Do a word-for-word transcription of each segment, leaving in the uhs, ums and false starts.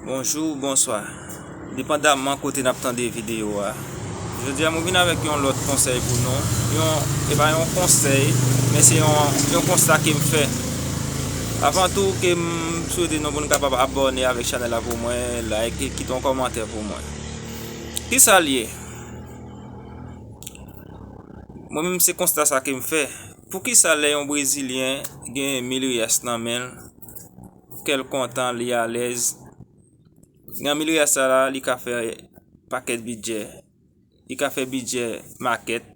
Bonjou, bonswa. Depandamman kote n ap tande videyo a. Jodi a, mwen vin avèk yon lòt konsèy pou nou. Yon, e pa yon konsèy, men se yon, yon konsta ke m fè. Avan tou, ke m swete nou pou n kapab abòne avèk chanèl la pou mwen, like, kite yon kòmantè pou mwen. Kisa l ye? Mwen menm, se konsta sa ke m fè. Poukisa lè yon Brezilyen gen mil riyas nan men l, kè l kontan, li alèz, nan mil riyas sa la, li ka fè pakèt bidjè. Li ka fè bidjè makèt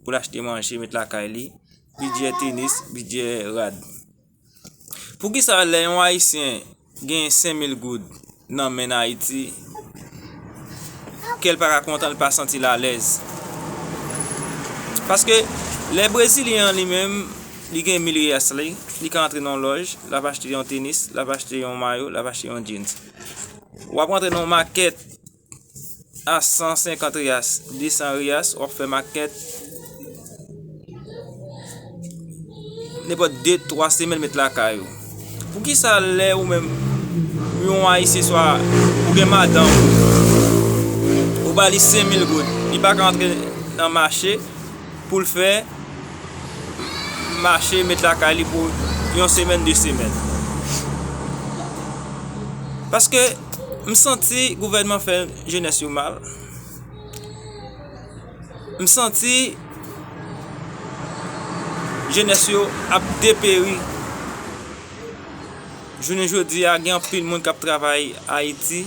pou l achte manje, met lakay li, bidjè tenis, bidjè rad. Poukisa lè yon Ayisyen gen senk mil goud nan men n Ayiti, kè l pa ka kontan, l pa santi l alèz? Paske lè Brezilyen an li menm, li gen mil riyas li, li ka antre nan yon lòj, l ap achte yon tenis, l ap achte yon mayo, l ap achte yon jeans. W ap antre nan yon makèt a san senkant riyas, de san riyas, w ap fè makèt nenpòt de, twa semèn, met lakay ou. Poukisa lè ou menm, yon Ayisyen, swa ou gen madanm ou, ou ba li senk mil goud, li pa ka antre nan mache pou l fè mache, met lakay li pou yon semèn, de semèn? Paske m santi gouvènman fè jenès yo mal. M santi jenès yo ap deperi. Jounen jodi a, gen anpil moun k ap travay Ayiti.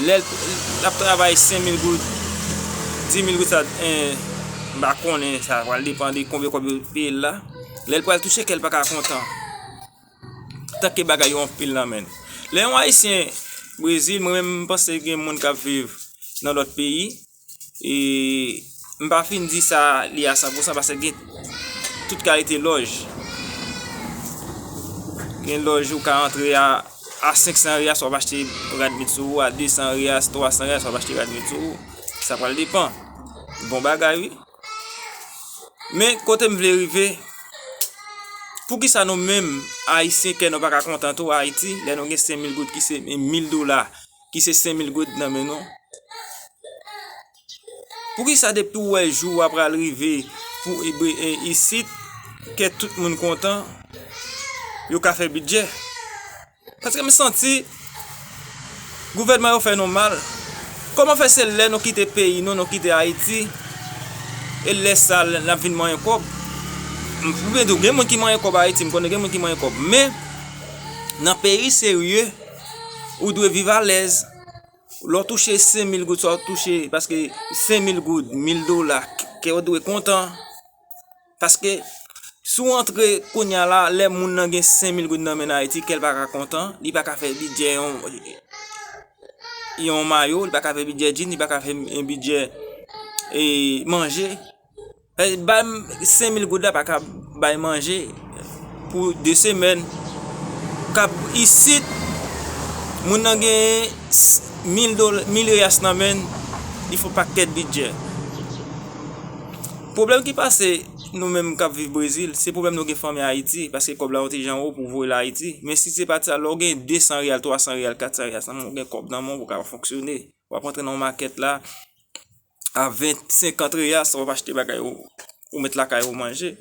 Lè l ap travay senk mil goud, dis mil goud, sa, eh, m pa konnen, sa pral depann de konbyen kòb yo peye l la. Lè l pral touche, kè l pa ka kontan. Tanke bagay yo anpil nan men l. Lè yon Ayisyen Brezil, mwen menm, m panse gen moun k ap viv nan lòt peyi. E m pa fin di sa li a san pousan, paske gen tout kalite lòj. Gen lòj ou ka antre a, a senk san riyas, w ap achte rad met sou ou, a de san riyas, twa san riyas, w ap achte rad met sou ou. Sa pral depann. Bon bagay, wi. Men kote m vle rive, poukisa nou menm, Ayisyen, kè nou pa ka kontan tou Ayiti, lè nou gen senk mil goud ki se mil dola, ki se senk mil goud nan men nou? Poukisa depi w wè jou a pral rive pou, e, e, isit, kè tout moun kontan, yo ka fè bidjè? Paske m santi gouvènman yo fè nou mal. Kòman fè se lè nou kite peyi nou, nou kite Ayiti, e lè sa l, n ap vin manyen kòb? M, oubyen tou, gen moun ki manyen kòb Ayiti, m konnen gen moun ki manyen kòb. Men, nan peyi serye, ou dwe viv alèz. Lè w touche senk mil goud, sa w touche, paske senk mil goud, mil dola, kè w dwe kontan. Paske si w antre kounye a la, lè moun nan gen senk mil goud nan men n Ayiti, kè l pa ka kontan, li pa ka fè bidjè yon, yon mayo, li pa ka fè bidjè jean, li pa ka fè bidjè, e, manje. E, bay m senk mil goud la pa ka bay manje pou de semèn. K ap isit, moun nan gen mil dola, mil riyas nan men l, li fè pakèt bidjè. Pwoblèm ki pase nou menm k ap viv Brezil, se pwoblèm nou gen fanmi Ayiti, paske kòb la yon ti jan wo pou voye l Ayiti. Men si se pa t sa, lè w gen de san riyal, twa san riyal, kat san riyal, sa w gen kòb nan men w pou w ka fonksyone. W ap antre nan yon makèt la, a ven, senkant riyal, sa w ap achte bagay ou, ou met lakay ou manje.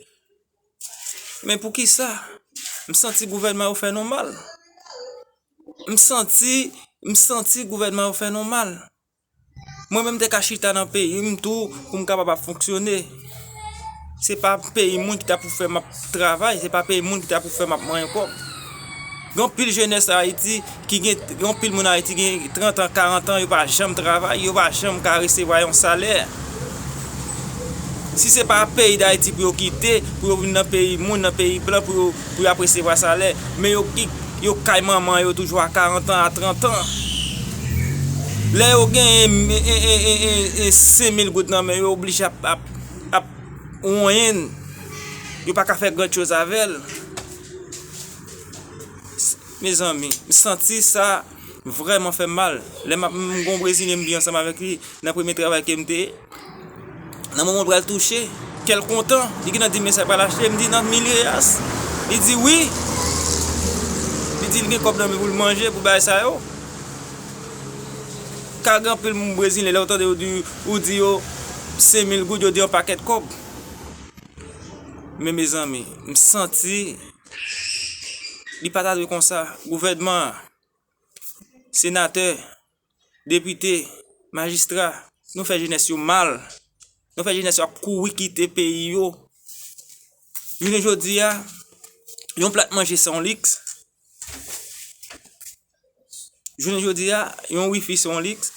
Men poukisa? M santi gouvènman yo fè nou mal. M santi, m santi gouvènman yo fè nou mal. Mwen menm te ka chita nan peyi m tou pou m kapab ap fonksyone. Se pa peyi moun ki ta pou fè m ap travay, se pa peyi moun ki ta pou fè m ap manyen kòb. Gen anpil jenès Ayiti ki gen, gen anpil moun Ayiti gen trant an, karant an, yo pa janm travay, yo pa janm ka resevwa yon salè. Si se pa peyi Dayiti pou yo kite, pou yo vin nan peyi moun, nan peyi blan, pou yo, pou yo ap resevwa salè, men yo ki, yo kay manman yo toujou a karant an, a trant an. Lè yo genyen, e, e, e, e, e, senk mil goud nan men yo, yo oblije ap, ap, ap wonyen. Yo pa ka fè gran choz avè l. Mezanmi, m santi sa vrèman fè m mal. Lè m ap, m gon Brezilyen m viv ansanm avèk li nan premye travay ke m te ye. Nan moman l pral touche, kè l kontan. Li gentan di m men sa l pral achte. M di nan mil reyas. Li di wi. Li li gen kòb nan men pou l manje, pou bagay sa yo. Ka gen anpil moun brezilyen, lè w tande yo di, ou di yo senk mil goud, yo di yon pakèt kòb. Men mezanmi, m santi li pa ta dwe konsa. Gouvènman an, senatè, depite, majistra, nou fè jenès yo mal. Nou fè jenès yo ap kouri kite peyi yo. Jounen jodi a, yon plat manje se yon liks. Jounen jodi a, yon wifi se yon liks.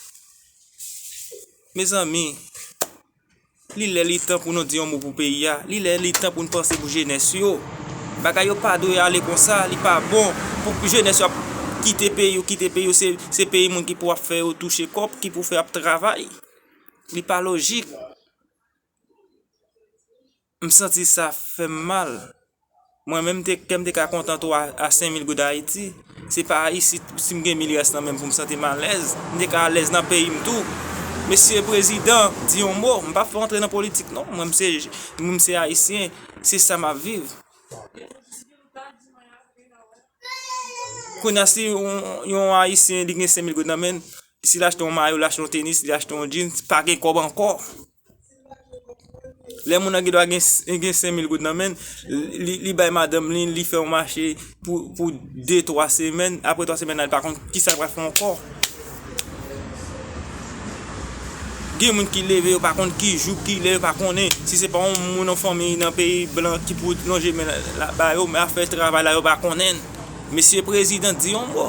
Mezanmi, li lè li tan pou nou di yon mo pou peyi a. Li lè li tan pou nou panse pou jenès yo. Bagay yo pa dwe ale konsa, li pa bon. Pou jenès yo ap kite peyi yo, kite peyi yo, se, se peyi moun ki pou ap fè yo touche kòb, ki pou fè ap travay. Li pa lojik. M santi sa fè m mal. Mwen menm, te, kè m te ka kontan tou a, a senk mil goud Ayiti. Se pa isit, si m gen mil rès nan men m pou m santi m alèz. M te ka alèz nan peyi m tou. Mesye prezidan, di yon mo. M pa fè antre nan politik non. Mwen, m se, mwen, m se ayisyen. Se sa m ap viv. Kounye a, si yon, yon ayisyen, li gen senk mil goud nan men l, si l achte yon mayo, l achte yon tenis, li achte yon jeans, pa gen kòb ankò. Lè moun nan gen dwa gen, gen senk mil goud nan men l, li, li bay madanm li, li fè yon mache pou, pou de, twa semèn. Apre twa semèn la, li pa konn kisa l pral fè ankò. Gen moun ki leve, yo pa konn ki jou, ki lè, yo pa konnen. Si se pa yon moun, yon fanmi nan peyi blan ki pou lonje men la, la ba yo, men afè travay la, yo pa konnen. Mesye prezidan, di yon mo.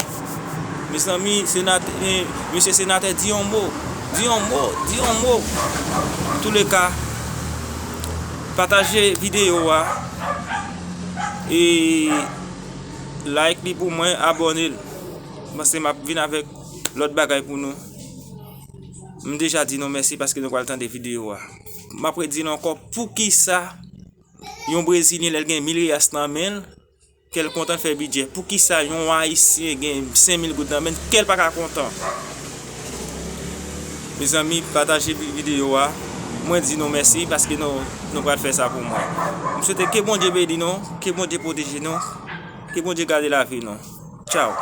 Mezanmi, senatè, eh, mesye senatè, di yon mo. Di yon mo, di yon mo. Antouleka, pataje videyo a. E like li pou mwen, abòne l. Paske m ap vin avèk lòt bagay pou nou. M deja di nou mèsi paske nou pral tande videyo a. M ap redi nou ankò, poukisa yon brezilyen, lè l gen mil reyas nan men l, kè l kontan, l fè bidjè? Poukisa yon ayisyen gen senk mil goud nan men l, kè l pa ka kontan? Mezanmi, pataje vi-, videyo a. Mwen di nou mèsi paske nou, nou pral fè sa pou mwen. M swete ke Bondye beni nou, ke Bondye pwoteje nou, ke Bondye gade lavi nou. Tchaw.